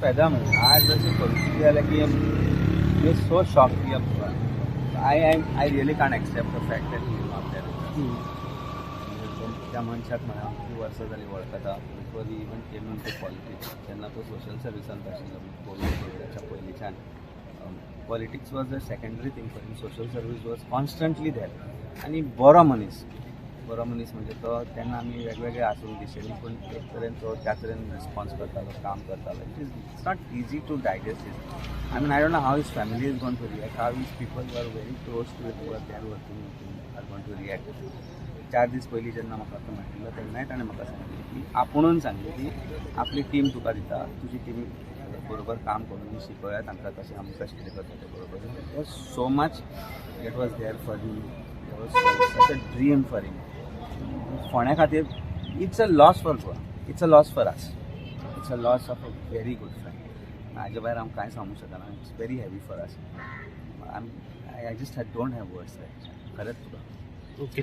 फॅदम. आज अशी परिस्थिती जाल्या की we so shock की I I I really can't accept the fact that he not there. त्या मनशाक म्हणा हांव कितलीं वर्सां जालीं वळखता, before he even came into politics, जेन्ना तो सोशल सर्विसांत आशिल्लो कोविडाच्या पयलींच्यान. Politics was a secondary thing for him, social service was constantly there. आनी बरो मनीस, बरो मनीस म्हणजे तो तेन्ना आमी वेगवेगळे आसूं दिशेनी, पूण एक तरेन तो त्या तरेन रिस्पॉन्स करतालो, काम करतालो. It's not easy to digest it. I mean, I don't know how his family is going to react, how his people are very close to it, they are working, are going to react. 4 दीस पयलीं जेन्ना म्हाका तो मेळिल्लो तेन्नाय ताणें म्हाका सांगलें की, आपुणून सांगलें की आपली टीम तुका दिता, तुजी टिमी बरोबर काम करून शिकोवया तांकां कशें आमी कशें कितें करता तें बरोबर. Was so much it was there for him, was such a dream for him. फोंड्या खातीर it's a loss for Goa, it's a loss for us, it's a loss of a very good friend. हाजे भायर हांव कांय सांगूंक शकना. It's very heavy for us. I just don't have words. खरेंच तुका. ओके.